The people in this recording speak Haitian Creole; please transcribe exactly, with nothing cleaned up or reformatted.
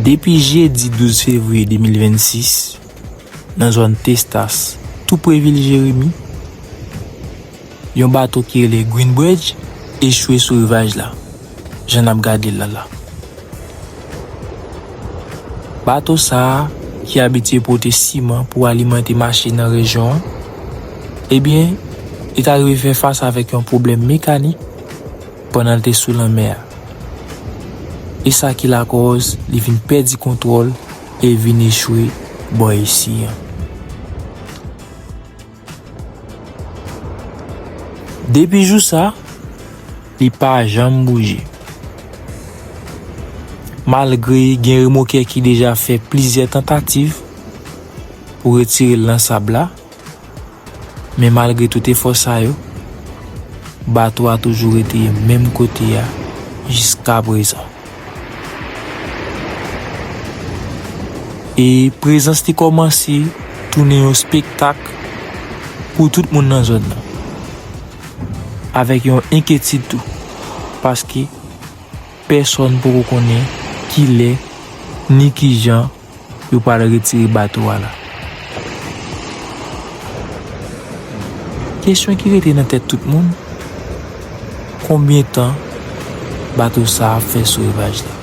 Depi jedi douz fevriye de mil vennsis, nan zòn Testas, tou pre vil Jeremi, yon bato ki rele Greenbridge echwe sou rivaj la, jan n ap gade l la la. Bato sa a, ki abitye pote siman pou alimante mache nan rejyon an, ebyen, li t arive fè fas avèk yon pwoblèm mekanik pandan l te sou lanmè a. E sa ki lakòz li vin pèdi kontwòl e vin echwe bò isi an. Depi jou sa, li pa janm bouje. Malgre gen remokè ki deja fè plizyè tantativ pou retire l nan sab la, men malgre tout efò sa yo, bato a toujou rete menm kote a jiska prezan. E prezans li kòmanse tounen yon espektak pou tout moun nan zòn nan, avèk yon enkyetid tou, paske pèsonn poko konnen kilè ni kijan yo pral retire bato a la. Kesyon ki rete nan tèt tout moun, konbyen tan bato sa a ap fè sou rivaj la?